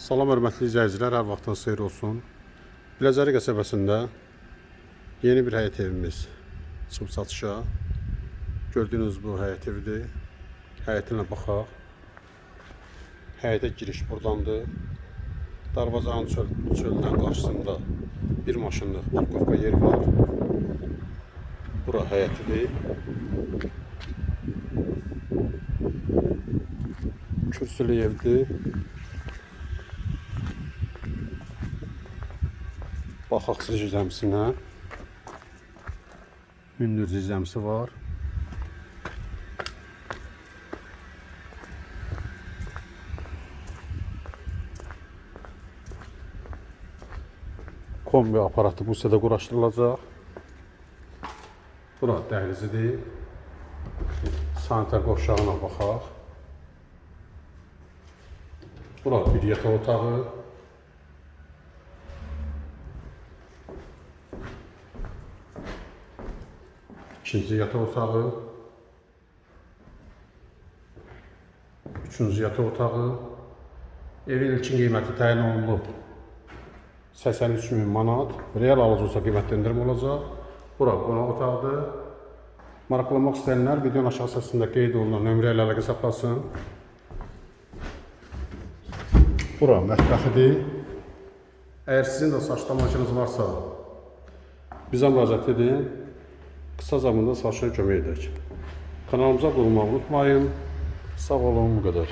Salam hörmətli izləyicilər, hər vaxtınız xeyir olsun. Biləcəri qəsəbəsində yeni bir həyət evimiz çıxıb satışa. Gördüyünüz bu həyət evidir. Həyətinə baxaq. Həyətə giriş burdandır. Darvazanın çöldən qarşısında bir maşınlıq parkovka yeri var. Bura həyətidir. Kürsülü evdir. Baxaq zirzəmisinə. Hündür zirzəmisi var. Kombi aparatı bu hissədə quraşdırılacaq. Bura dəhlizidir. Sanitar qovşağına baxaq. Bura bir yataq otağı. İkinci yataq otağı. Üçüncü yataq otağı. Evin ilkin qiyməti təyin olunub 83 min manat. Real alıcı olsa qiymətdə endirim olacaq. Bura qonaq otağıdır. Maraqlanmaq istəyənlər videonun aşağı hissəsində qeyd olunan nömrə ilə əlaqə saxlasın. Bura mətbəxidir. Əgər sizin də satışda maşınınız varsa, bizə müraciət edin. Qısa zamanda satışa kömək edək. Kanalımıza abunə olmağı unutmayın. Sağ olun, bu qədər.